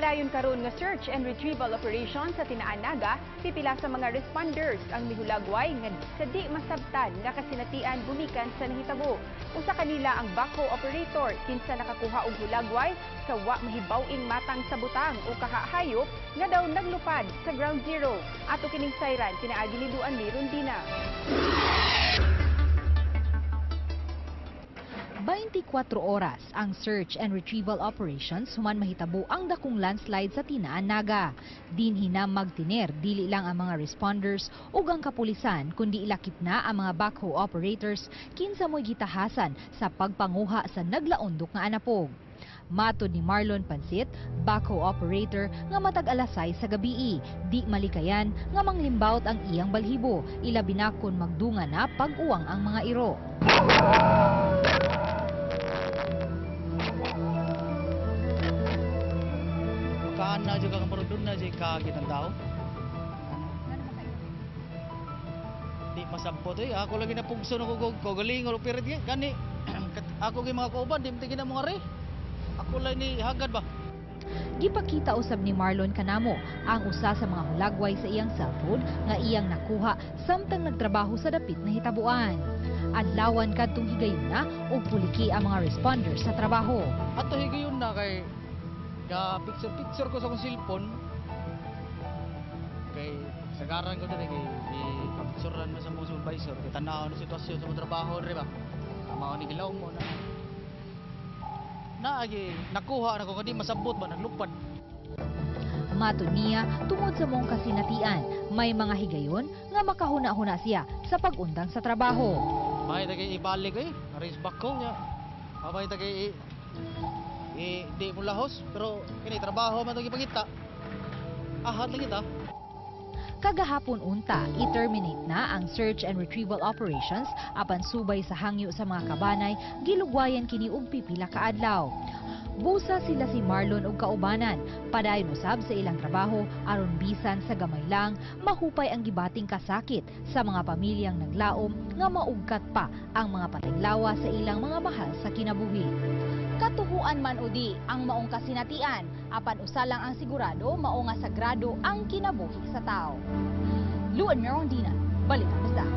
Padayon karon nga search and retrieval operation sa Tinaan, Naga, pipila sa mga responders ang mihulagway nga sa di masabtan nga kasinatian gumikan sa nahitabo. Usa kanila ang backhoe operator, kinsa nakakuha og hulagway sa wa mahibaw-ing matang sa butang o kahahayop nga daw naglupad sa ground zero. Ato kining sayran pinaagi ni Luan Mirundina. 24 oras ang search and retrieval operations human mahitabo ang dakong landslide sa Tinaan, Naga. Dinhi na magtiner dili lang ang mga responders ug ang kapulisan, kundi ilakip na ang mga backhoe operators, kinsa mo'y gitahasan sa pagpanguha sa naglaundok nga anapog. Matod ni Marlon Pansit, backhoe operator, nga matag alas 6 sa gabii, di malikayan nga manglimbawt ang iyang balhibo, ilabi na kon magdunga na pag-uwang ang mga iro. Kaan na juga kang doon na jud kaagit ang tao. Di masabot eh. Ako lagi napugso na ko kagaling o pirit gani. Ako gi mga kauban di mo na mga re. Ako lang ni hagad ba. Gipakita usab ni Marlon kanamo ang usa sa mga hulagway sa iyang cellphone nga iyang nakuha samtang nagtrabaho sa dapit na hitabuan. Adlawan kadtong higayuna ug puliki ang mga responders sa trabaho. Ato higayon na kay ga picture picture ko sa akong cellphone. Kay sagaran ko diri kay i-picturean mo sa mga supervisor kay tan-aw na sitwasyon sa mga trabaho diri ba. Mao ni gilaw mo na. Naagi nakuha na ko kadi masabot ba naglupad. Matod niya, tungod sa mong kasinatian, may mga higayon nga makahuna-huna siya sa pag-undang sa trabaho. May tagay ibalik eh, raise back ko niya. Mabay tagay i di mo lahos pero kini trabaho man tong ipangita. Ahad lang kita. Kagahapon unta, i-terminate na ang search and retrieval operations, apan subay sa hangyo sa mga kabanay, gilugwayan kini og pipila ka adlaw. Busa sila si Marlon og kaubanan, padayon usab sa ilang trabaho aron bisan sa gamay lang mahupay ang gibating kasakit sa mga pamilyang naglaom nga maugkat pa ang mga patayng lawa sa ilang mga mahal sa kinabuhi. Katuhuan man o di ang maong kasinatian, apan usa lang ang sigurado, mao nga sagrado ang kinabuhi sa tao. Luan Merondina, Balitang Bisdak.